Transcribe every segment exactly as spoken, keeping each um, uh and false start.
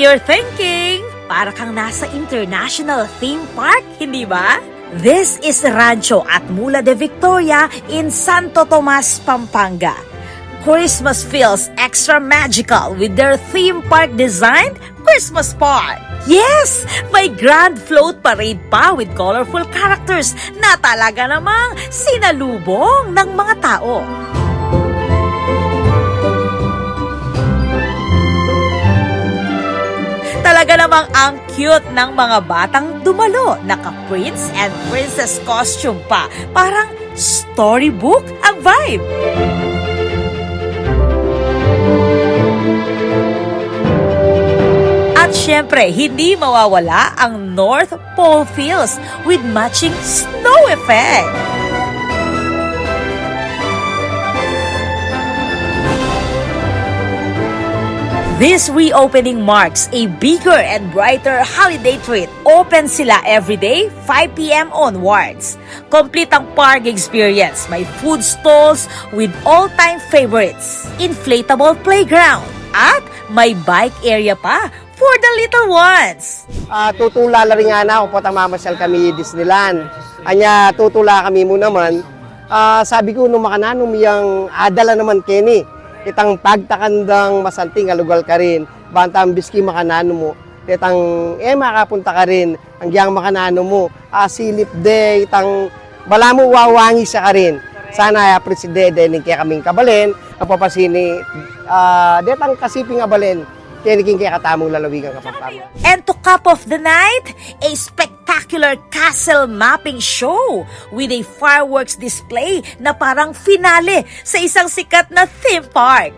You're thinking, para kang nasa international theme park, hindi ba? This is Rancho Atmula de Victoria in Santo Tomas, Pampanga. Christmas feels extra magical with their theme park designed Christmas park. Yes! May grand float parade pa with colorful characters na talaga namang sinalubong ng mga tao. Talaga namang ang cute ng mga batang dumalo. Naka-prince and princess costume pa. Parang storybook ang vibe. At syempre, hindi mawawala ang North Pole feels with matching snow effect. This reopening marks a bigger and brighter holiday treat. Open sila everyday, five p m onwards. Complete ang park experience. May food stalls with all-time favorites, inflatable playground, at may bike area pa for the little ones. Ah, tutula la rin ngana ku potang mamasyal kami Disneyland. Anya tutula kami mu naman, ah, sabi ku, nung makananu mu yang adala naman keni, itang pagtakan dang masanting a lugal karin, bantang biski makananu mu, detang, e, makapunta karin, agyang makananu mu, ah, silip de, itang balamu wawangis ya karin. Sana ya, appreciate de, de ning kekaming kabalen, a papasini, ah, detang kasiping a balen, keni king kekatamung lalawigan Kapampangan. And to cap off the night, a spectacular castle mapping show with a fireworks display na parang finale sa isang sikat na theme park.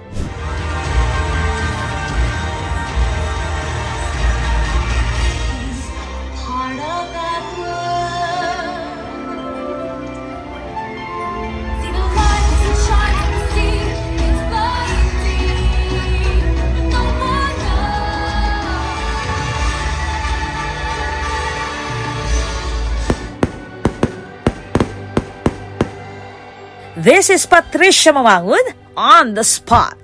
This is Patricia Mamangun on the spot.